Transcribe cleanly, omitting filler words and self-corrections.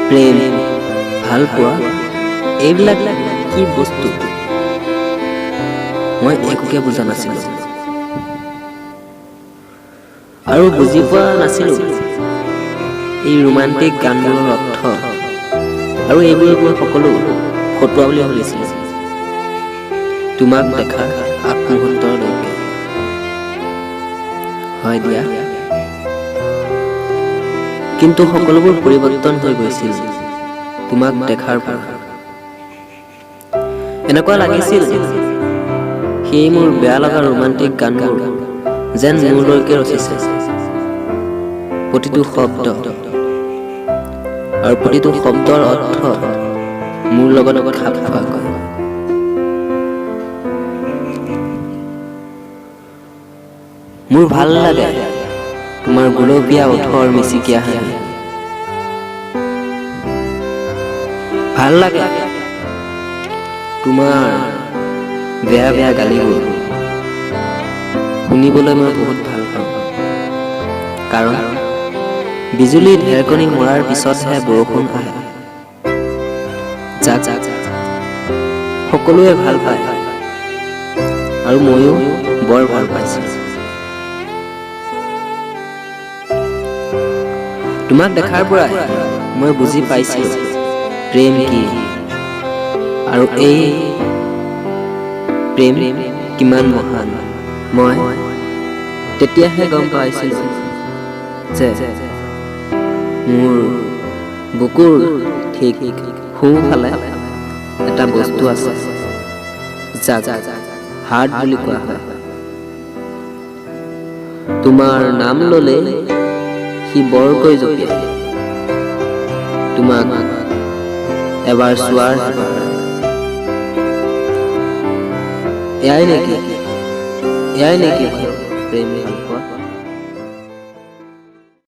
প্ৰেম, ভালপোৱা, এইবিলাক কি বস্তু মই একোকে বুজা নাছিলোঁ আৰু বুজি পোৱা নাছিলোঁ এই ৰোমান্টিক গানবোৰৰ অৰ্থ আৰু এইবোৰক মই সকলো ফটুৱা বুলি ভাবিছিলোঁ তোমাক দেখাৰ আগমুহূৰ্তলৈকে। হয় দিয়া, কিন্তু সকলোবোৰ পৰিৱৰ্তন হৈ গৈছিল তোমাক দেখাৰ পৰা। এনেকুৱা লাগিছিল সেই মোৰ বেয়া লগা ৰোমান্টিক গানবোৰ যেন মোৰলৈকে ৰচিছে। প্ৰতিটো শব্দ আৰু প্ৰতিটো শব্দৰ অৰ্থ মোৰ লগত খাপ খোৱাকৈ। মোৰ ভাল লাগে তোমাৰ গুলপীয়া ওঁঠৰ মিচিকীয়া হাঁহি, ভাল লাগে তোমাৰ বেয়া বেয়া গালিবোৰ শুনিবলৈ মই বহুত ভাল পাওঁ। কাৰণ বিজুলী ঢেৰেকনি মৰাৰ পিছতহে বৰষুণ আহে, যাক সকলোৱে ভাল পায় আৰু ময়ো বৰ ভাল পাইছিলোঁ। তোমাক দেখাৰ পৰাই মই বুজি পাইছিলোঁ প্ৰেম কি আৰু এই প্ৰেম কিমান মহান। মই তেতিয়াহে গম পাইছিলোঁ যে মোৰ বুকুৰ ঠিক সোঁফালে এটা বস্তু আছে যাক হাৰ্ট বুলি কোৱা হয়। তোমাৰ নাম ল'লে সি বৰকৈ জঁপিয়ায়, তোমাক এবাৰ চোৱাৰ হেঁপাহ। এয়াই নেকি বাৰু প্ৰেম ভালপোৱা?